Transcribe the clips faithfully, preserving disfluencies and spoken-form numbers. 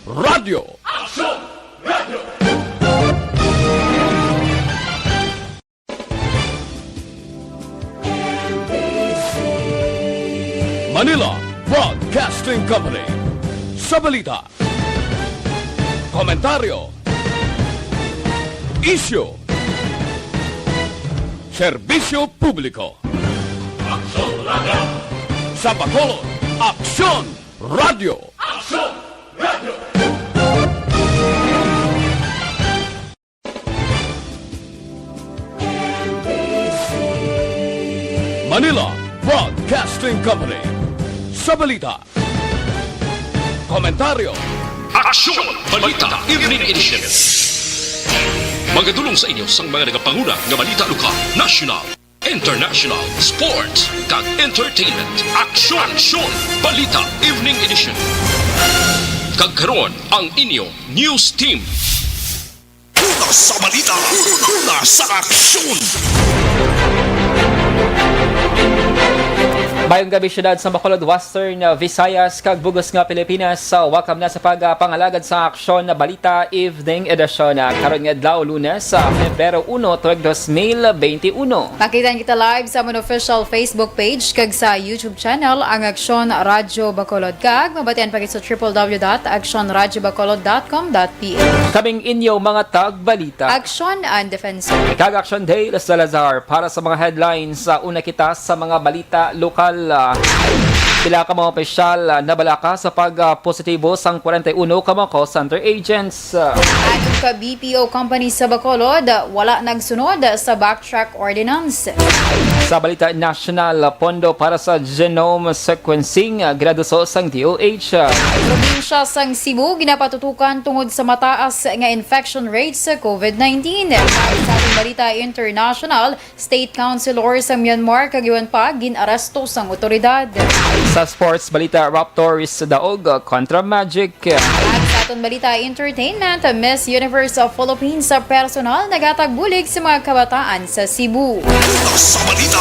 Radyo. Aksyon! Radyo! Manila Broadcasting Company. Sa balita, komentaryo, isyu, serbisyo publiko. Aksyon Radyo! Sa Bacolod, Aksyon Radyo! Aksyon Radyo! Manila Broadcasting Company. Sa balita, komentaryo, aksyon, balita, evening edition. Magadulong sa inyo sang mga nagapanguna nga balita lokal, national, international, sports, kag entertainment. Aksyon, aksyon, balita, evening edition. Kag karon ang inyo news team. Una sa balita, una sa aksyon. Mayong gabi, siyudad sa Bacolod, Western, uh, Visayas, kag bug-os nga Pilipinas. Uh, welcome na sa pag, uh, pangalagad sa Aksyon na Balita Evening Edition, uh, karon nga adlaw, Lunes, uh, Pebrero uno, tuig dos mil benti uno. Makita kita live sa amon official Facebook page kag sa YouTube channel, ang Aksyon Radyo Bacolod, kag mabatian pa gid sa triple W dot aksyon radyo bacolod dot com dot P H. Kaming inyo mga tagbalita. Aksyon and Defensor. Kag Aksyon Dale Salazar para sa mga headlines. Sa una kita sa mga balita lokal. Ah, pila ka mga opisyal, ah, nabalaka sa pag, ah, positibo sang kwarenta y uno ka mga call center agents. Ah, Anod ka B P O company sa Bacolod, wala nagsunod sa backtrack ordinance. Sa balita nasyonal, pondo para sa genome sequencing, ah, ginaduso sang D O H. Probinsya sang Cebu ginapatutukan tungod sa mataas nga infection rate sa COVID nineteen. Sa aton balita international, state councilor sa Myanmar kag iban pa gin-aresto sang otoridad. Sa sports balita, Raptors daog kontra Magic. At sa aton balita entertainment, Miss Universe of Philippines sa personal naghatag bulig sa mga kabataan sa Cebu. Una sa balita,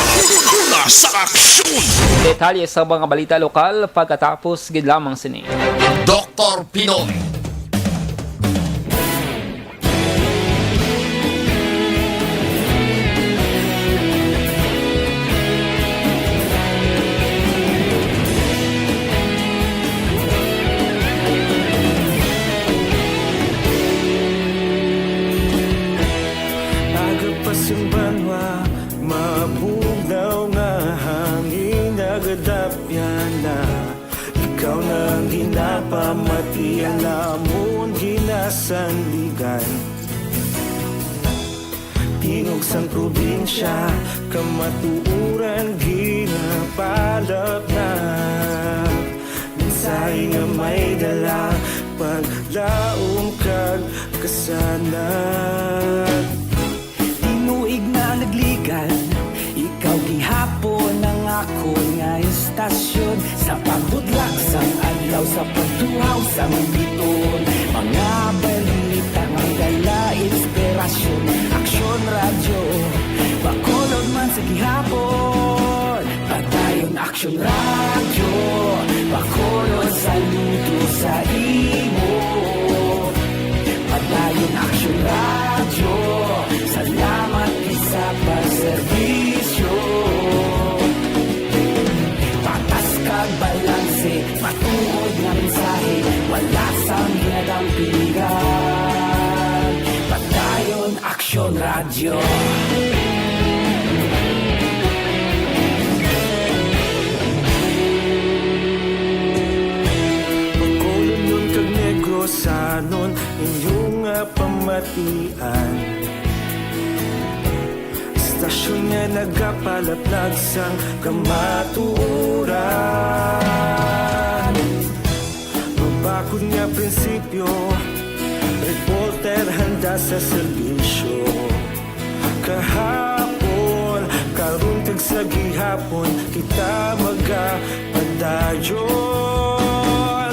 una sa aksyon. Detalye sa mga balita lokal pagkatapos gid lamang sini. Doktor Pinoy. Aga pa sing banwa, mabugnaw nga hangin, nagadapyan na. Ikaw na ang ginapamati, ang amon ginasandigan. Tingog sang probinsya, kamatuoran ginapalapnap. Mensahe nga may dala, paglaom kag kasanag. Tinuig na nagligan, ikaw gihapon ang akon nga istasyon. Sa pagbutlak sang adlaw, sa pagtuhaw sang bituon, mga balita nga dala inspirasyon. Aksyon Radyo, Bacolod man sa gihapon. Padayon Aksyon Radyo, Bacolod, saludo sa imo. Padayon Aksyon Radyo, salamat gid sa pagserbisyo. Patas kag balanse, matuod nga mensahe, wala sang ginadampigan. Padayon Aksyon Radyo. Bacolodnon kag Negrosanon, inyo nga pamatian. Istasyon nga nagapalaplag sang kamatuoran. Mabakod nga prinsipyo, reporter handa sa serbisyo. Kahapon, karon kag sa gihapon, kita magapadayon.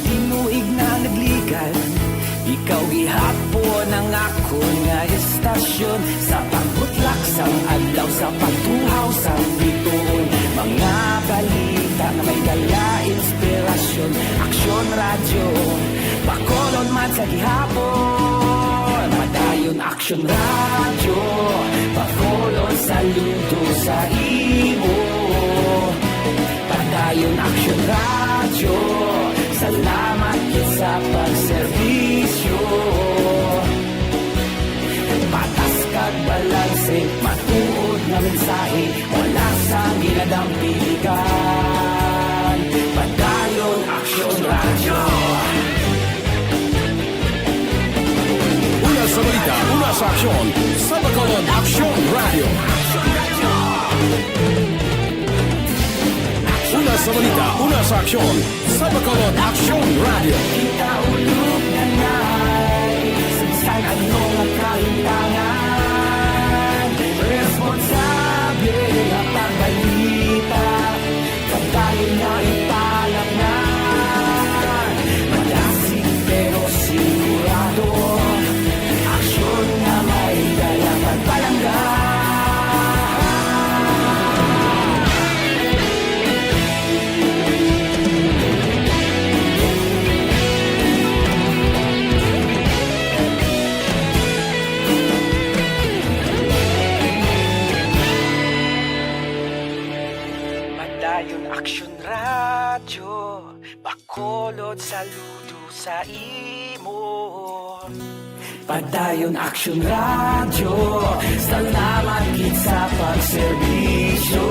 Tinuig na nagligan, ikaw gihapon ang akon nga istasyon. Sa pagbutlak sang adlaw, sa pagtuhaw sang bituon, mga balita nga may dala inspirasyon. Aksyon Radyo, Bacolod. Gihapon, Padayon Aksyon Radyo, Bacolod, saludo sa imo. Padayon Aksyon Radyo, salamat gid sa pagserbisyo. Patas kag balanse, matuod nga mensahe, wala sang ginadampigan. Padayon Aksyon Radyo. Una sa balita, una sa aksyon, sa Bacolod Aksyon Radyo. Una sa balita, una sa aksyon, sa Bacolod Aksyon Radyo. Kita ulog na nai, sa bisan ano nga kahintangan, responsable nga pagbalita, pagdayon nga ipalapnan, madasig pero sigurado, aksyon nga may dala pagpalangga. Padayon Aksyon Radyo, Bacolod, saludo sa imo. Padayon Aksyon Radyo, salamat gid sa pagserbisyo.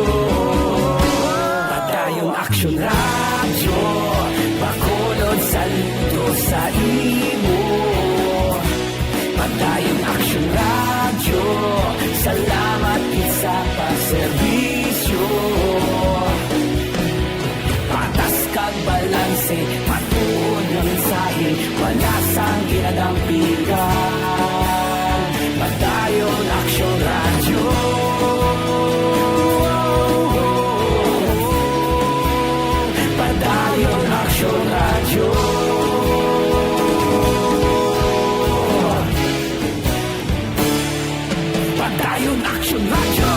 Padayon Aksyon Radyo, Bacolod, saludo sa imo. Padayon Aksyon Radyo, salamat gid sa pagserbisyo. Patas kag balanse, matuod nga mensahe, wala sang ginadampigan. Padayon Aksyon Radyo. Padayon Aksyon Radyo. Padayon Aksyon Radyo.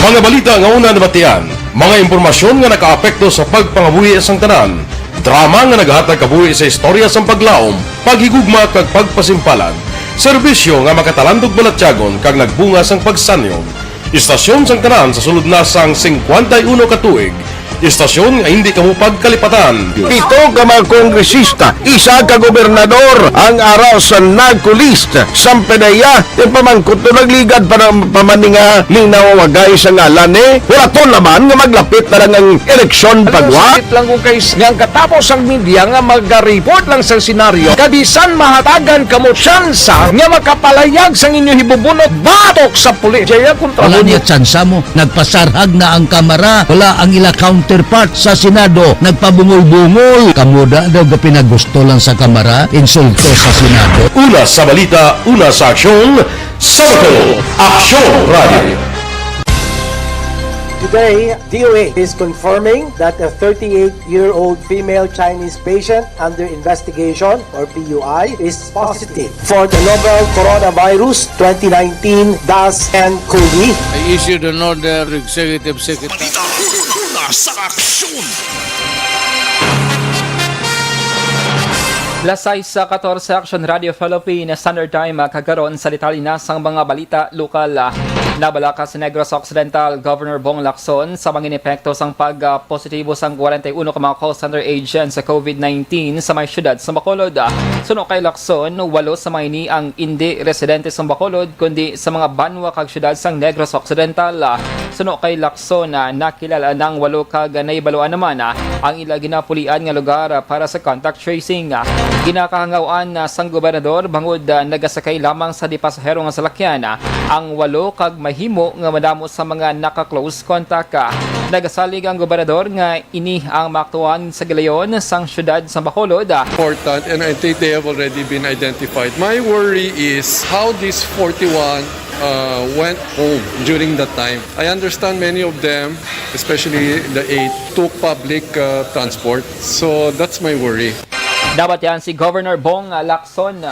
Mga balita nga una nabatian, mga impormasyon nga nakaapekto sa pagpangabuhi sang tanan, drama nga nagahatag kabuhi sa istorya sang paglaom, paghigugma kag pagpasimpalan, serbisyo nga makatalandog balatyagon kag nagbunga sang pagsanyon. Istasyon sang tanan sa sulod na sang singkwenta y uno ka tuig. Istasyon nga hindi kamo pagkalipatan. Pito ka mga kongresista, isa ka gobernador ang ara sa NAGCO list. Sang P D E A, ipamangkot to nagligad pa, pa man ni nga ning nawawagay sa ngalan ni. Wala to laman nga maglapit na lang ang eleksyon pagwa. Sakit lang kung kay nga ang katapos ang media nga maga-report lang sa senaryo, kabisan mahatagan kamo tsansa nga makapalayag sang inyo hibubunot batok sa pulis. Jaya kontra Wala mo. Niya tsansa mo. Nagpasarhag na ang Kamara. Wala ang ila counterpart sa Senado. Nagpabungol-bungol. Kamo da daw ga pinagusto lang sa Kamara. Insulto sa Senado. Una sa balita, una sa aksyon, sa Bacolod Aksyon Radio. Today, D O H is confirming that a thirty-eight-year-old female Chinese patient under investigation, or P U I, is positive for the novel Coronavirus twenty nineteen dash N COVID. I issued an order to Executive Secretary. Balita una sa aksyon. Las sais katorse, Aksyon Radio Philippines Standard Time, kag karon sa detalye na sang mga balita lokal. Nabalaka si Negros Occidental Governor Bong Lacson sa mga epekto sang pag, ah, positibo sang kwarenta y uno ka mga call center agents sa COVID nineteen sa may siyudad sa Bacolod. Suno kay Lacson, walo sa mga ini ang indi residente sa Bacolod, kundi sa mga banwa kag siyudad sang Negros Occidental. Suno kay Lacson, ah, nakilala nang walo kag nahibaluan naman, ah, ang ila ginapulian nga lugar, ah, para sa contact tracing. Ginakahangawan, ah, sang gobernador bangod, ah, nagasakay lamang sa di pasahero nga salakyan, ah, ang walo kag mahimo nga madamo sa mga naka-close contact. Ah, nagasalig ang gobernador nga ini ang maaktuhan sa gilayon sang siyudad sa Bacolod. Important, and I think they have already been identified. My worry is how these forty-one, uh, went home during that time. I understand many of them, especially the eight, took public, uh, transport. So that's my worry. Dapat yan si Governor Bong Lacson.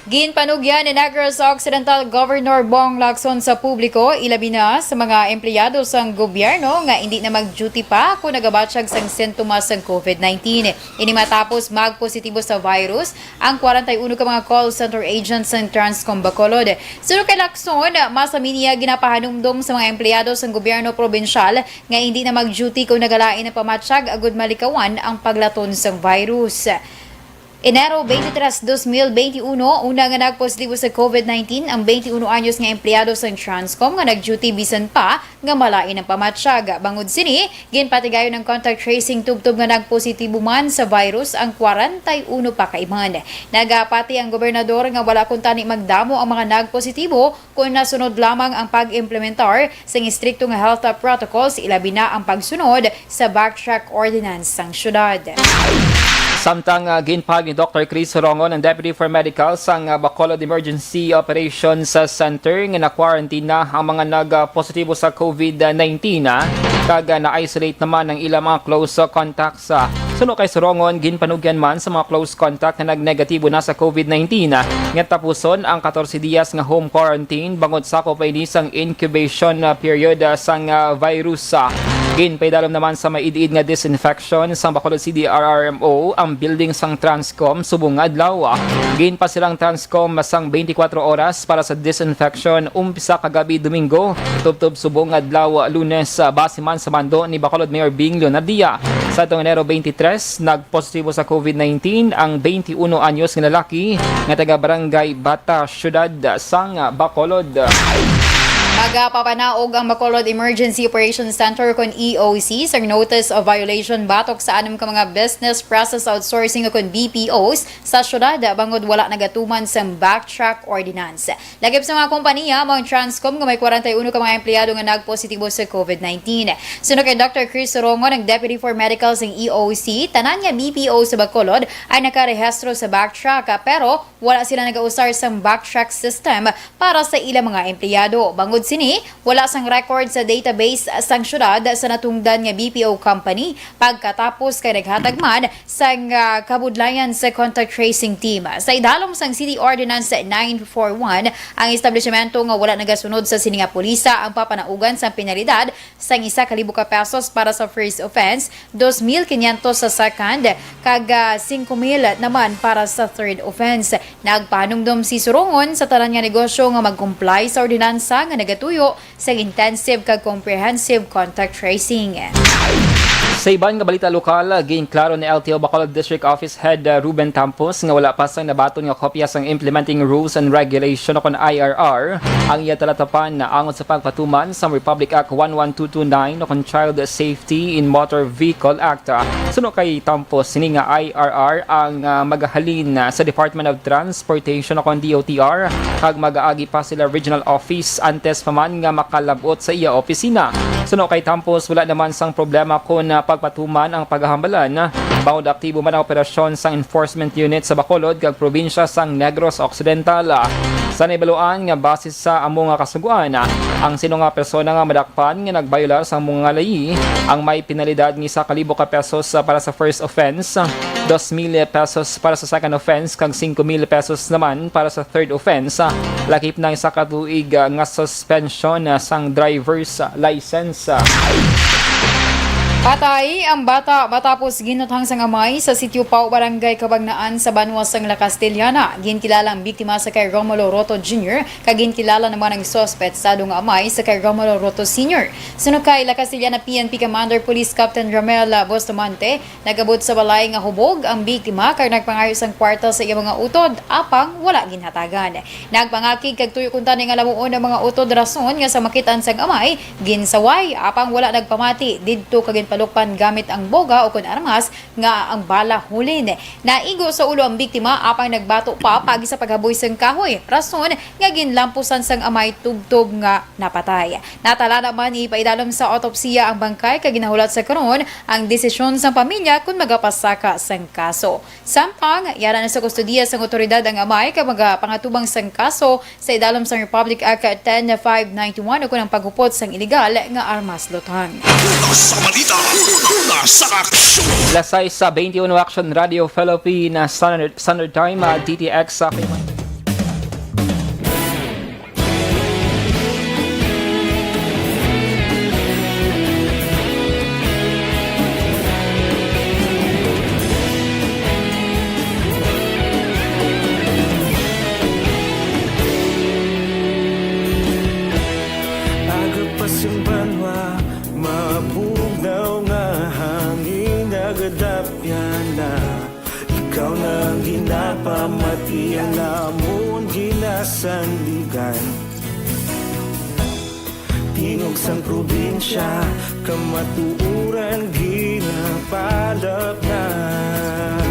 Ginpanugyan ni Negros Occidental Governor Bong Lacson sa publiko, ilabi na sa mga empleyado sang gobyerno nga indi na mag-duty pa kung nagabatyag sang sintomas sang covid nineteen. Ini matapos magpositibo sa virus ang kwarenta y uno ka mga call center agents sang Transcom Bacolod. Suno kay Lacson, masami niya ginapahanumdom sa mga empleyado sang gobyerno probinsyal nga indi na mag-duty kung nagalain ang pamatyag agud malikawan ang paglaton sang virus. Enero twenty-three, dos mil twenty-one, una nga nagpositibo sa covid nineteen ang twenty-uno anyos nga empleyado sang Transcom nga nag-duty bisan pa nga malain ang pamatyag. Bangod sini, ginpatigayon ang contact tracing tubtob nga nagpositibo man sa virus ang kwarenta y uno pa ka iban. Nagapati ang gobernador nga wala kuntani magdamo ang mga nagpositibo kon nasunod lamang ang pag-implementar sang istrikto nga health protocols, ilabi na ang pagsunod sa backtrack ordinance sang syudad. Samtang, ah, ginpahayag ni Doctor Chris Rongon, ang Deputy for Medical sang, ah, Bacolod Emergency Operations, ah, Center, nga na-quarantine na ang mga nag-positibo sa covid nineteen, ah, kag, ah, na-isolate naman ang ilang mga close, ah, contacts. Suno kay Sorongon, ginpanugyan man sa mga close contact nga nagnegatibo na sa covid nineteen, ah, nga tapuson ang katorse diyas nga home quarantine bangod sakop pa ini sang incubation, ah, period, ah, sang, ah, virus. Ah, ginpaidalom naman sa maid-id nga disinfection sang Bacolod C D R R M O ang building sang Transcom subong nga adlaw. Ah, ginpasilang Transcom sang twenty-four oras para sa disinfection umpisa kagabi Domingo tubtob subong nga adlaw Lunes, ah, base man sa mando ni Bacolod Mayor Bing Leonardia. Sa atong Enero twenty-three, nagpositibo sa covid nineteen ang twenty-uno anyos nga lalaki nga taga Barangay Bata, Siyudad sang Bacolod. Magapapanaog ang Bacolod Emergency Operations Center, kon E O C, sang notice of violation batok sa anom ka mga business process outsourcing, kon B P Os, sa siyudad bangod wala nagatuman sang backtrack ordinance. Lakip sa mga kompanya, amo ang Transcom nga may kwarenta y uno ka mga empleyado nga nagpositibo sa covid nineteen. Suno kay Doctor Chris Sorongon, ang Deputy for Medical sang E O C, tanan nga B P O sa Bacolod ang nakarehistro sa backtrack, pero wala sila nagausar sang backtrack system para sa ilang mga empleyado. Bangod sini, wala sang record sa database sang siyudad sa natungdan nga B P O company, pagkatapos kay naghatag man sang, ah, kabudlayan sa contact tracing team. Sa idalom sang City Ordinance nine four one, ang establishmento nga wala nagasunod sa sini nga pulisa ang papanaugan sang penalidad sang isa ka libo ka pesos para sa first offense, dos mil quinientos sa second, kag, ah, singko mil naman para sa third offense. Nagpahanumdom si Sorongon sa tanan nga negosyo nga mag-comply sa ordinansa nga nagatuyo sang intensive kag comprehensive contact tracing. Sa iban nga balita lokal, ginklaro ni L T O Bacolod District Office Head, uh, Ruben Tampos nga wala pa sang nabaton nga kopya sang Implementing Rules and Regulation o kon I R R ang iya talatapan angot sa pagpatuman sang Republic Act one one two two nine o kon Child Safety in Motor Vehicle Act. Suno kay Tampos, sini nga I R R ang, uh, magahalin, uh, sa Department of Transportation o kon D O T R kag magaagi pa sila regional office antes pa man nga makalab-ot sa iya opisina. Suno kay Tampos, wala naman sang problema kon, ah, pagpatuman ang paghahambalan, bangod aktibo man ang operasyon sang enforcement unit sa Bacolod kag probinsya sang Negros Occidental. Sa nahibaluan nga base sa amo nga kasugoan, ang sino nga persona nga madakpan nga nagbayolar sa amo nga layi ang may penalidad nga isa ka libo ka pesos para sa first offense, dos mil pesos para sa second offense, kag singko mil pesos naman para sa third offense, lakip na isa ka tuig, ah, nga suspension, ah, sang driver's license. Patay ang bata matapos ginuthang sang amay sa Sitio Pao, Barangay Cabagnaan sa banwa sang La Castellana. Ginkilala ang biktima sa kay Romulo Roto Junior, kag ginkilala naman ang suspetsado nga amay sa kay Romulo Roto Senior. Suno kay La Castellana P N P Commander Police Captain Romel Bustamante, nag-abot sa balay nga hubog ang biktima kag nagpangayo sang kwarta sa iya mga utod, apang wala ginhatagan. Nagpangakig kag tuyo kuntani nga lamuon ang mga utod, rason nga sa makit-an sang amay, ginsaway, apang wala nagpamati didto kag ginpalukpan gamit ang boga o kon armas nga ang bala hulin. Naigo sa ulo ang biktima, apang nagbato pa paagi sa paghaboy sang kahoy, rason nga ginlampusan sang amay tubtob nga napatay. Natala naman ipaidalom sa autopsiya ang bangkay kag ginahulat sa karon ang desisyon sang pamilya kon magapasaka sang kaso. Samtang yara na sa kustodiya sang awtoridad ang amay kag magapangatubang sang kaso sa idalom sang Republic Act ten five ninety-one ukon ang paghupot sang iligal nga armas luthang. Una sa balita, una sa aksyon. Las sais sa twenty-one Action Radio Philippine Standard, Standard Time, ah, D T X sa K Y. Sandigan. Tingog sang probinsya, kamatuoran ginapalapnat.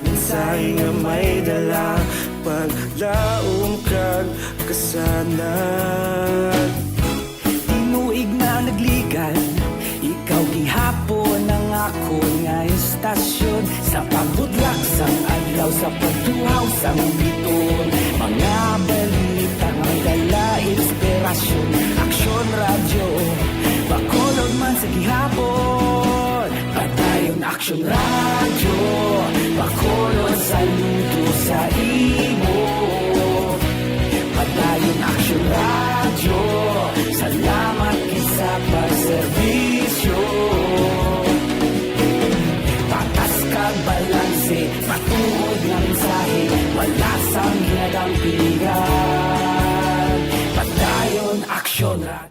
Mensahe nga may dala, paglaom kag kasanag. Tinuig na nagligan, ikaw gihapon ang akon nga estasyon. Sa pagbutlak sang adlaw, sa pagtuhaw sang biton, mga balita may dala inspirasyon. Aksyon Radyo, Bacolod man sa gihapon. Padayon Aksyon Radyo, Bacolod saludo sa imo. Padayon Aksyon Radyo, salamat gid sa pagserbisyo. Patas kag balanse, matuod nga mensahe, wala sang ginadampigan. Padayon Aksyon Radyo.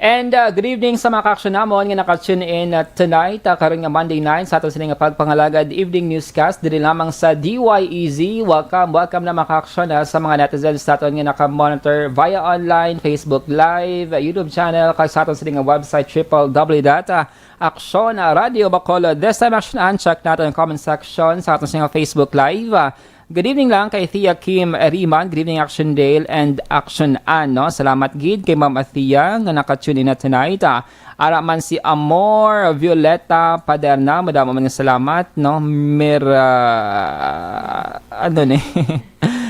And, uh, good evening sa mga ka-aksyon namon nga naka-tune in, uh, tonight, uh, karon nga Monday night sa aton sini nga pagpangalagad evening newscast diri lamang sa D Y E Z. Welcome, welcome na mga ka-aksyon, uh, sa mga netizens naton nga naka-monitor via online, Facebook Live, uh, YouTube channel, kag sa aton sini nga website, triple W dot aksyon radio bacolod. This time, Aksyon An, check naton ang comment section sa aton sini nga Facebook Live. Uh, Good evening lang kay Thea Kim Riman. Good evening, Action Dale and Action Ann, no? Salamat gid kay Ma'am Athea nga naka-tune in na tonight. Ah, ara man si Amor Violeta Paderna, madamo man nga salamat, no? Mir, ah, ano ni?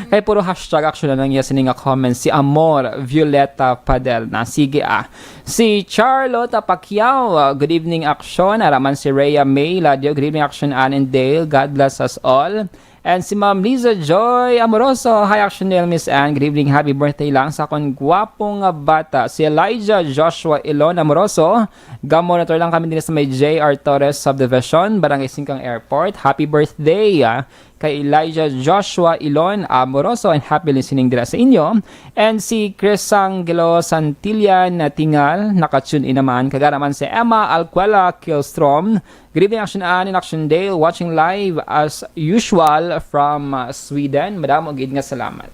Kay puro hashtag action na lang iya sini nga comments. Si Amor Violeta Paderna. Sige, ah. Si Charlotte Pacquiao, ah, good evening, Action. Ara man si Rhea May Ladio, good evening, Action Ann and Dale. God bless us all. And si Ma'am Liza Joy Amoroso, "Hi, Action Dale, Miss Ann. Good evening, happy birthday lang sa akong gwapong nga bata, si Elijah Joshua Ilon Amoroso. Ga-monitor lang kami din sa may J R Torres Subdivision, Barangay Singkang Airport. Happy birthday, ah, kay Elijah Joshua Ilon Amoroso, and happy listening dira sa inyo." And si Crisangelo Santillan Tingal, naka-tune in naman. Kag ara man si Emma Alcuela Kilstrom, Good evening, Action Ann and Action Dale. Watching live as usual from, uh, Sweden. Madamo gid nga salamat.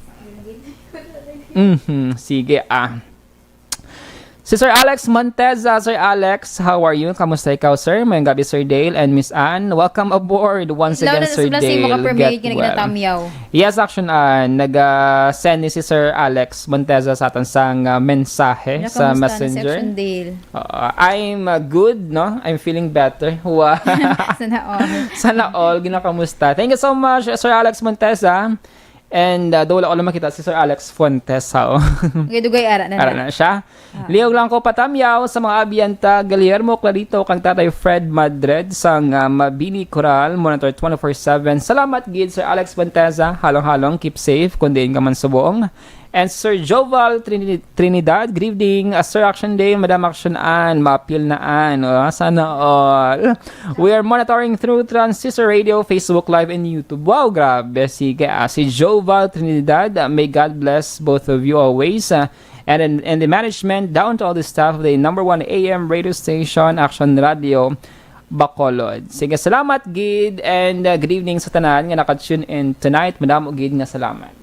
Mhm, sige, ah. Si Sir Alex Monteza, Sir Alex, how are you? Kamusta ikaw, sir? Mayong gabi, Sir Dale and Miss Ann. Welcome aboard once Hello, again, Sir Dale. Get well. Yes, Action Ann, nag-send ni si Sir Alex Monteza sa aton sang, ah, mensahe sa Messenger. Hello, kamusta na si Action Dale? Uh, I'm, uh, good, no? I'm feeling better. Wow. Sana all. Sana all, ginakamusta. Thank you so much, Sir Alex Monteza. And, uh, daw wala ko lang makita si Sir Alex Fuentes, ha, oh. Dugay-dugay, ara na na. Ara na siya. Ah. Liog lang ko patamyaw sa mga abyan ta Guillermo Clarito kag Tatay Fred Madred sang, uh, Mabini Coral, monitor twenty-four seven. Salamat gid, Sir Alex Fuentes, ha. Halong-halong, keep safe, kung diin ka man subong. And Sir Joval Trini-, Trinidad, good evening. Uh, Sir Action Dale, Madam Action Ann, maapil na an. Oh, sana all. We are monitoring through Transistor Radio, Facebook Live, and YouTube. Wow, grabe. Sige, ah, si Joval Trinidad, ah, may God bless both of you always. Ah, and, and, and the management, down to all the staff of the number one A M radio station, Action Radio Bacolod. Sige, salamat gid, and, ah, good evening sa tanan nga naka-tune in tonight. Madamo gid nga salamat.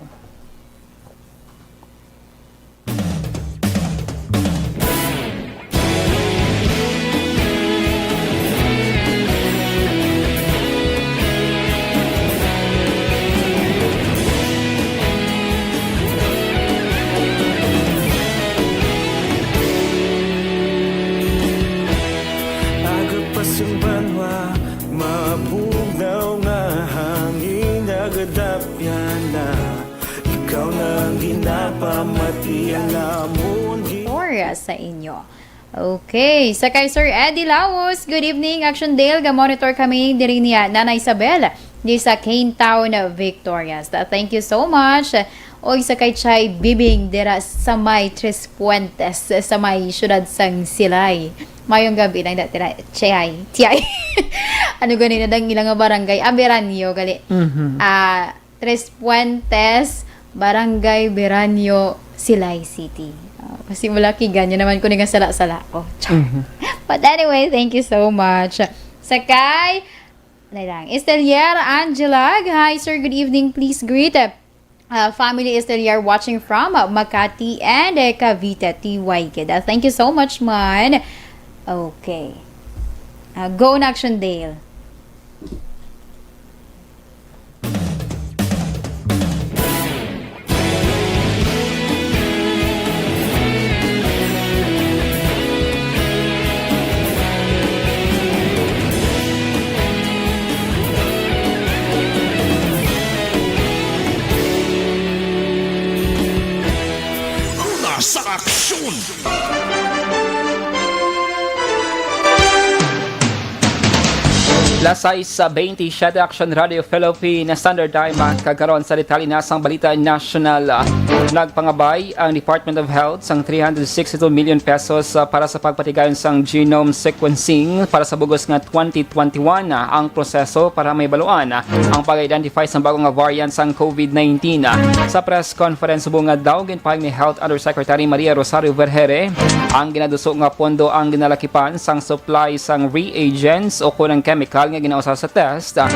Aga pa sang banwa, mabugnaw nga hangin, nagadapyan na. Ikaw na ang ginapamati, ang amon gi- Oras sa inyo. Okay, sa kay Sir Eddie Laos, "Good evening, Action Dale. Ga-monitor kami diri niya, Nana Isabel, di sa Cane Town, Victorias." Ta-, thank you so much. Oy, sa kay Chay Bibing dira sa may Tres Puentes, sa may siyudad sang Silay. Mayong gabi lang da tira, Chay. Chay. Ano gani na dang ilang nga barangay? Ah, Beranyo, gali. Mhm. Ah, Tres Puentes, Barangay Beranyo, Silay City. Ah, kasi wala kigan, yun naman ko nga sala-sala ko. Char. Mhm. But anyway, thank you so much. Sa kay, na lang. Estelier Angelag, "Hi, sir. Good evening. Please greet, eh, Uh, family is still here watching from, uh, Makati and, uh, Cavite, T Y Keda. Thank you so much, man. Okay. Uh, go na, Action Dale. Una sa aksyon. Las sais sa twenty-seven, Action Radio Philippine Standard Time, kag karon sa detalye na sang balita nasyonal. Nagpangabay ang Department of Health sang three hundred sixty-two million pesos, ah, para sa pagpatigayon sang genome sequencing para sa bug-os nga twenty twenty-one, ah, ang proseso para mahibaluan, ah, ang pag-identify sang bag-o nga variant sang COVID nineteen. Sa press conference subong nga daw, ginpahayag ni Health Undersecretary Maria Rosario Vergeire ang ginaduso nga pondo ang ginalakipan sang supply sang reagents o kon ang chemical nga ginausa sa test, ah,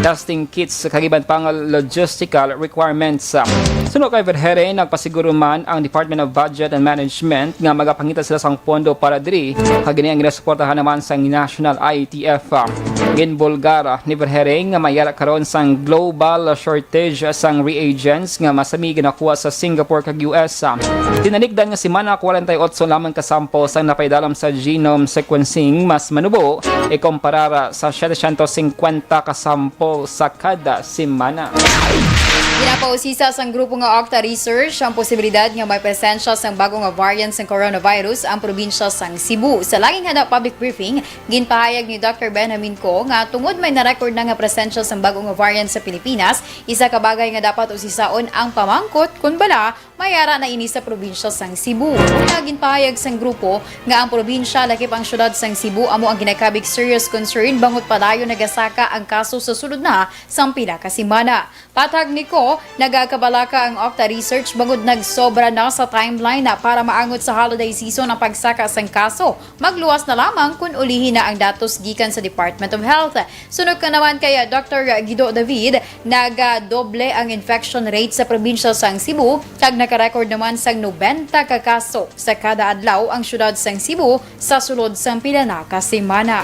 testing kits, kag iban pa nga logistical requirements. Suno kay Vergeire, nagpasiguro man ang Department of Budget and Management nga magapangita sila sang pondo para diri, kag ini ang ginasuportahan naman sang National I T F. Ginbulgar ni Vergeire nga may ara karon sang global shortage sang reagents nga masami ginakuha sa Singapore kag U S. Tinalikdan nga semana, kwarenta y otso lamang ka samples ang napaidalom sa genome sequencing, mas manubo ikumpara sa setecientos singkwenta ka samples sa kada semana. Ginapausisa sang grupo nga Octa Research ang posibilidad nga may presensya sang bago nga variant sang coronavirus ang probinsya sang Cebu. Sa laging handa public briefing, ginpahayag ni Doctor Benjamin Co nga tungod may na-record na nga presensya sang bago nga variant sa Pilipinas, isa ka bagay nga dapat usisaon ang pamangkot kon bala may ara na ini sa probinsya sang Cebu. Una, ginpahayag sang grupo nga ang probinsya, lakip ang siyudad sang Cebu, amo ang ginakabig serious concern bangod padayon nagasaka ang kaso sa sulod na sang pila ka semana. Patag ni Co, nagakabalaka ang Octa Research bangod nagsobra na sa timeline na para maangot sa holiday season ang pagsaka sang kaso. Magluwas na lamang kon ulihi na ang datos gikan sa Department of Health. Suno ka naman kay Doctor Guido David, nagadoble ang infection rate sa probinsya sang Cebu, kag nakarecord naman sang nobenta ka kaso sa kada adlaw ang siyudad sang Cebu sa sulod sang pila na ka semana.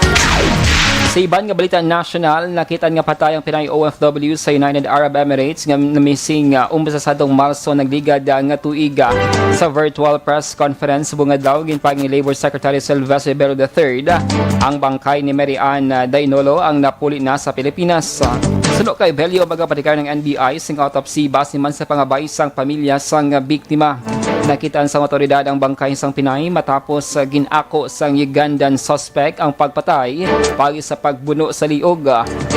Sa iban nga balita nasyonal, nakit-an nga patay ang Pinay O F W sa United Arab Emirates nga na-missing, ah, umpisa sa atong Marso nagligad, ah, nga tuig, ah. Sa virtual press conference, subong adlaw, ginpahayag ni Labor Secretary Silvestre Bello the third, ang bangkay ni Mary Ann, ah, Dainolo ang napuli na sa Pilipinas. Suno kay Bello, magapatigayon ang N B I sing autopsy base man sa pangabay sang pamilya sang biktima. Nakit-an sang awtoridad ang bangkay sang Pinay matapos, ah, gin-ako sang Ugandan suspect ang pagpatay paagi sa pagbuno sa liog.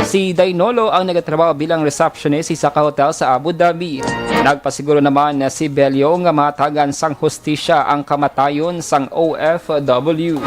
Si Dainolo ang nagatrabaho bilang receptionist sa isa ka hotel sa Abu Dhabi. Nagpasiguro naman na si Bello nga mahatagan sang hustisya ang kamatayon sang O F W.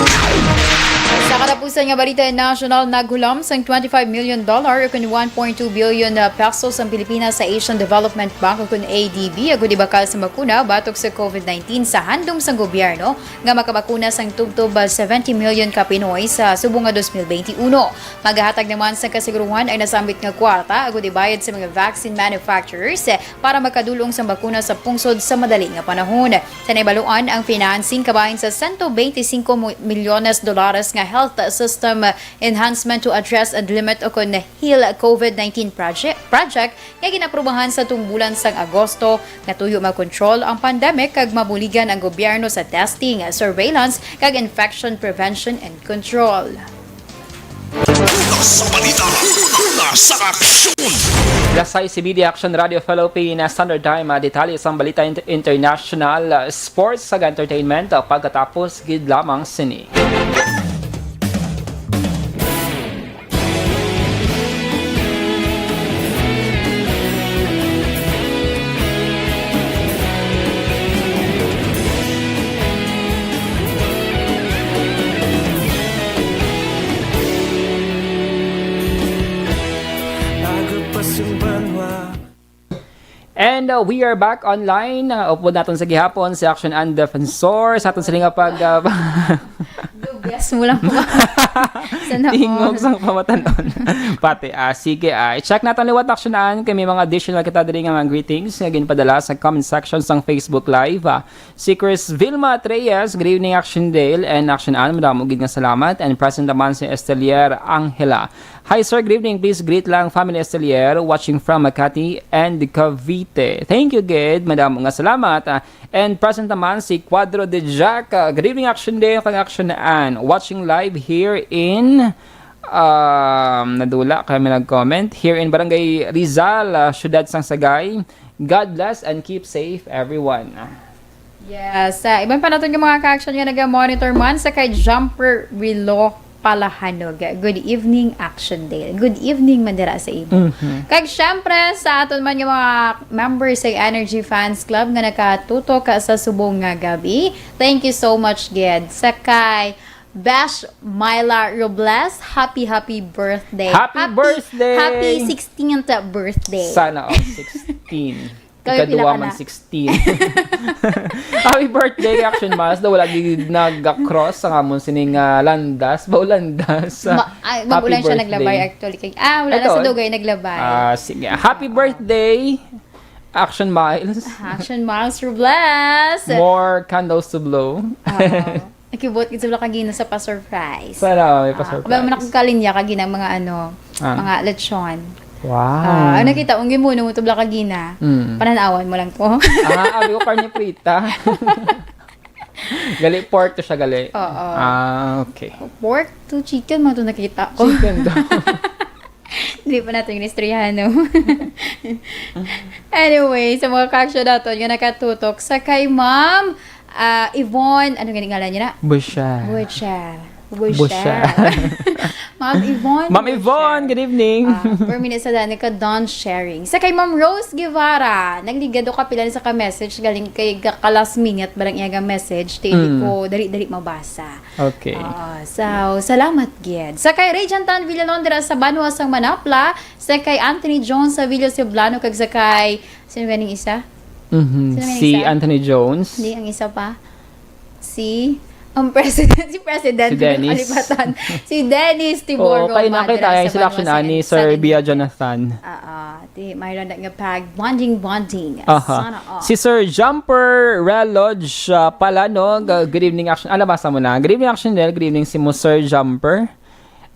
Sa katapusan nga balita nasyonal, naghulam sang twenty-five million dollar, o kun one point two billion pesos, ang Pilipinas sa Asian Development Bank, o kun A D B, agud ibakal sa bakuna batok sa COVID nineteen sa handom sang gobyerno nga makabakuna sang tubtob seventy million ka Pinoy sa subong nga twenty twenty-one. Magahatag naman sang kasiguruhan ang nasambit nga kwarta agud ibayad sa mga vaccine manufacturers para makadul-ong sang bakuna sa pungsod sa madali nga panahon. Sa nahibaluan, ang financing kabahin sa sento beintisinko mo-, milyones dolares nga Health System Enhancement to Address and Limit, o kon HEAL COVID nineteen project, project nga ginaprubahan sa tungbulan sang Agosto nga tuyo makontrol ang pandemic kag mabuligan ang gobyerno sa testing, surveillance, kag infection prevention and control. Una sa balita, una sa aksyon. Las sais y media, Action Radio Philippine Standard Time, ah, detalye sang balita inter-, international, ah, sports, kag entertainment, ah, pagkatapos gid lamang sini. Lagot pa sing banwa. And, uh, we are back online. Uh, upod naton sa gihapon si Action Ann Defensor sa aton sini nga pag, uh, Lubyas Mo lang po. Sana all. Tingog sang pamatanon. Pati, ah, sige, ah, i-check naton liwat action-an kay may mga additional kita diri nga mga greetings nga ginpadala sa comment section sang Facebook Live, ah. Si Chris Vilma Treyes, "Good evening, Action Dale and Action Ann. Madamo gid nga salamat." And present naman si Estelier Angela. "Hi, sir. Good evening. Please greet lang family Estelier, watching from Makati and Cavite." Thank you, gid. Madamo nga salamat. Ah, and present naman si Cuadro de Jack. Ah, "Good evening, Action Dale kag Action Ann. Watching live here in," um, nadula kay may nag-comment. "Here in Barangay Rizal, ah, Siyudad sang Sagay. God bless and keep safe, everyone." Yes, sa iban pa naton nga mga ka-action nga naga-monitor man, sa kay Jumper Rilo Palahanog. "Good evening, Action Dale." Good evening man dira sa imo. Mhm. Kag syempre, sa aton man nga mga members sa Energy Fans Club nga nakatutok sa subong nga gabi, thank you so much, gid. Sa kay Bash Myla Robles, happy, happy birthday. Happy birthday! Happy sixteenth birthday. Sana all sixteen. Kami Ikaduha pila ka man, na? Sixteen. Happy birthday, Action Mas. Daw wala gid nag-cross sa amon sining, ah, landas. Ba, landas. Ma-, ay, mag-ulan siya naglabay, actually. Kay, ah, wala na sa dugay naglabay. Ah, sige. Happy birthday, Action Miles. Action Miles Robles. More candles to blow. Oo. Nakibuot gid sila kagina sa pa-surprise. Sana may pa-surprise. Ah, kabay man ako kalinya kagina mga ano, Ah. mga lechon. Wow. Ah, ano kita, unggi mo, nung tubla kagina. Mm. Pananawan mo lang to. Ah, abi ko karne prita. Gali pork to siya, gali. Oo. Ah, okay. Pork to chicken, man to nakita ko. Chicken daw. Hindi pa natin inistoryahan, no? Anyway, sa mga ka-action naton nga nakatutok sa kay Ma'am, ah, Yvonne, ano gani ngalan niya na? Bushar. Bushar. Bushar. Bushar. Ma'am Yvonne Ma'am Yvonne, Bushar. Good evening. Ah, per minute sa daan ka Don sharing. Sa kay Ma'am Rose Guevara, nagligado ka pila sa ka message galing kay ga-, ka last minute ba lang iya ga message, di, di Mm. ko dali-dali mabasa. Okay. Ah, so, salamat gid. Sa kay Ray Jantan Villalon dira sa Banwa sang Manapla, sa kay Anthony Jones sa Villa Ceblano, kag sa kay, sino ganing isa? Mhm. Sino ganing Si isa? Anthony Jones. Hindi, ang isa pa. Si, ang president, si President, Si Dennis. Kalipatan. Si Dennis Tibor Oo, kay Roma nakita dira ay sa sila Banwa action sang ani, Sir San Bia Enrique. Jonathan. Ah, ah. Di, mayroon na nga pag bonding, bonding. Aha. Sana all. Si Sir Jumper Relodge, ah, pala, no? G-, good evening, Action. Ah, nabasa mo na. Good evening, Action Del. Good evening, si mo, Sir Jumper.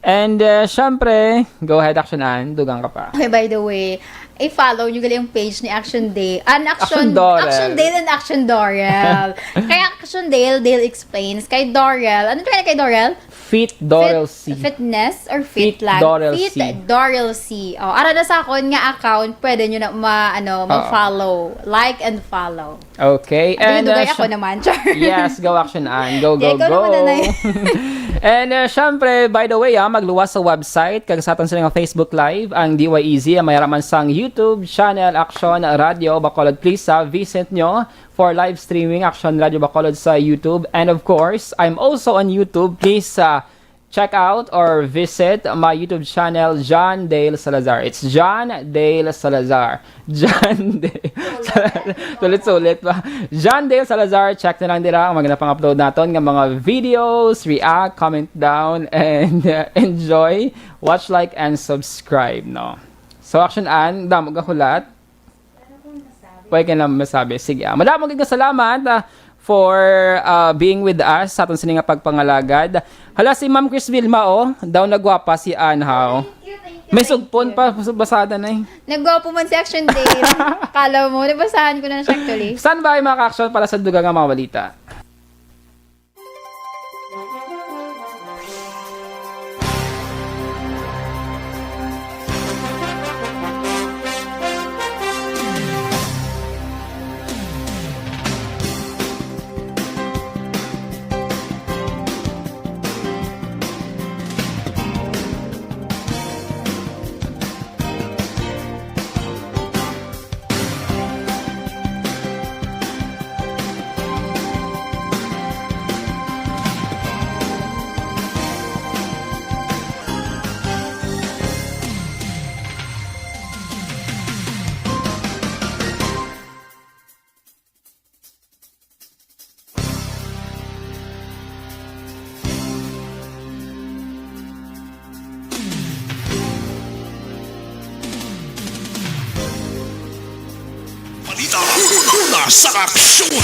And, uh, syempre, go ahead, Action Ann. Dugang ka pa. Okay, by the way, i-follow nyo gali ang page ni Action Day. An Action, Action Dorel. Action Day and Action Dorel. Kay Action Dale, Dale Explains. Kay Dorel, ano to kay Dorel? Fit Dorel Fit, C. Fitness or fit Fit lang? Dorel Fit C. Dorel C. Oh, ara na sa akon nga account, pwede nyo na ma-, ano, Oo. ma-follow. Like and follow. Okay. Ang And, dugay uh, ako sy-, naman, char. Yes, go Action Ann. Go, Di, go, ikaw go. naman, nanay. And, uh, syempre, by the way, ah, magluwas sa website, kag sa aton sila nga Facebook Live, ang D Y E Z, ang may raman sang YouTube channel, Action Radio Bacolod. Please, ah, visit nyo for live streaming, Action Radio Bacolod sa YouTube. And of course, I'm also on YouTube. Please, uh, check out or visit my YouTube channel, John Dale Salazar. It's John Dale Salazar. John Dale Salazar. Sulit-sulit pa. John Dale Salazar, check na lang dira ang mga napang-upload naton nga mga videos, react, comment down, and, uh, enjoy. Watch, like, and subscribe, no? So, Action Ann, damo ka hulat. Pwede ka na masabi. Sige, ah. Madamo gid nga salamat, ah, for, ah, being with us sa aton sini nga pagpangalagad. Hala, si Ma'am Chris Vilma, oh, daw nagwapa si Ann, how? Thank you, thank you, May thank sugpon you. pa, basada na eh. Nagwapo man si Action Dale. Kala mo, nabasahan ko na siya actually. Stand by, mga ka-action, para sa dugang nga mga balita. Una sa aksyon.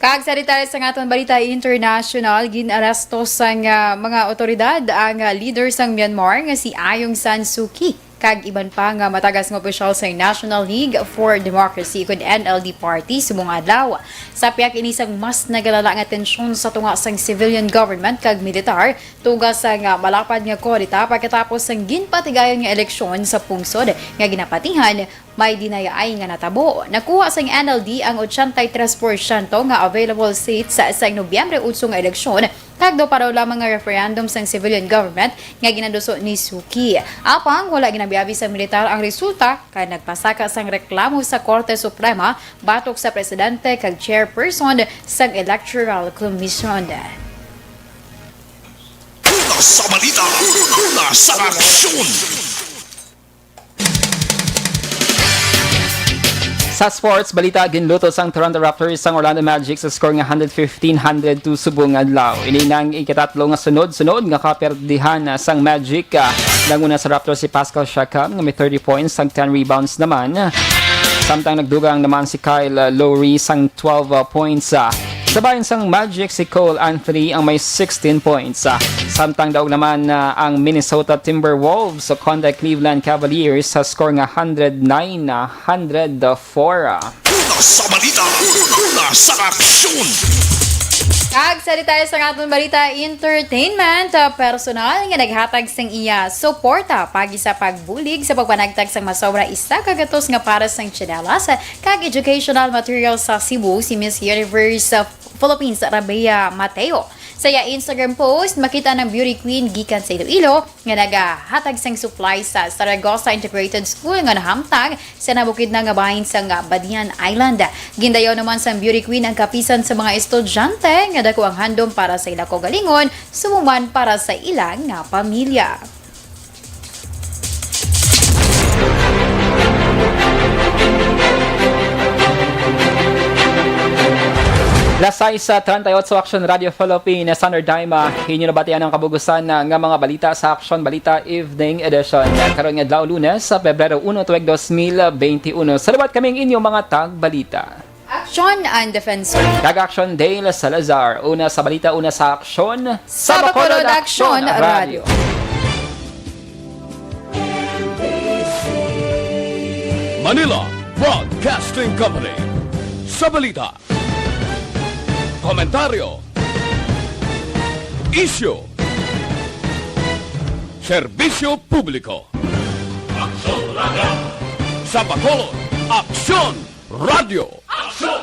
Kag sa detalye sang aton balita international, gin-aresto sang, ah, mga otoridad ang, ah, leader sang Myanmar nga si Aung San Suu Kyi kag iban pa nga matagas nga opisyal sa National League for Democracy, kun N L D party, subong adlaw. Sa pihak ini sang mas nagalala nga tensyon sa tunga sang civilian government kag militar, tuga sang, ah, malapad nga kudeta pagkatapos sang ginpatigayon nga eleksyon sa pungsod nga ginapatihan, may dinayaay nga natabo. Nakuha sang N L D ang ochenta y tres porsyento nga available seats sa, sa Nobyembre otso nga eleksyon, kag daw pa daw lamang nga referendum sang civilian government nga ginaduso ni Suu Kyi. Apang wala ginabiabi sang militar ang resulta, kay nagpasaka sang reklamo sa Korte Suprema batok sa presidente kag chairperson sang Electoral Commission. Una sa balita, una sa aksyon. Sa sports balita, ginluto sang Toronto Raptors sang Orlando Magic sa score nga hundred fifteen, hundred two subong adlaw. Ini nang ikatatlo nga sunod-sunod nga kaperdihan, ah, sang Magic, ah. Nanguna sa Raptors si Pascal Siakam nga may thirty points, sang ten rebounds naman. Samtang nagdugang naman si Kyle, ah, Lowry sang twelve, ah, points, ah. Sa bahin sang Magic si Cole Anthony ang may sixteen points. Ah, samtang daog naman, ah, ang Minnesota Timberwolves sa kontra Cleveland Cavaliers sa score nga hundred nine, ah, hundred four. Ah. Una sa balita, una sa aksyon. Kag sa detalye sang aton balita, entertainment, ah, personal nga naghatag sang iya suporta pagi sa pagbulig sa pagpanagtag sang masobra isa ka gatos nga pares sang tsinelas kag educational material sa Cebu si Miss Universe, ah, Philippines, Rabea Mateo. Sa iya Instagram post, makita ang beauty queen gikan sa Iloilo nga nagahatag sang supply sa Saragossa Integrated School nga nahamtang sa nabukid na nga bahin sang Badian Island. Gindayaw naman sang beauty queen ang kapisan sa mga estudyante nga dako ang handom para sa ila kaugalingon, subong man para sa ila nga pamilya. Las sais treinta y ocho, Aksyon Radio Philippines, Sandra Daima. Inyo nabatian ang kabugusan nga mga balita sa Aksyon Balita Evening Edition. Karon nga adlaw, Lunes, sa Pebrero uno, tuig dos mil benti uno. Sa liwat kami ang inyong mga tagbalita. Aksyon and Defensor. Kag Aksyon Dale Salazar. Una sa balita, una sa aksyon. Sa Bacolod, Aksyon Radio. Manila Broadcasting Company. Sa balita, komentaryo, isyu, serbisyo publiko. Aksyon Radio. Sa Bacolod, Aksyon Radio. Aksyon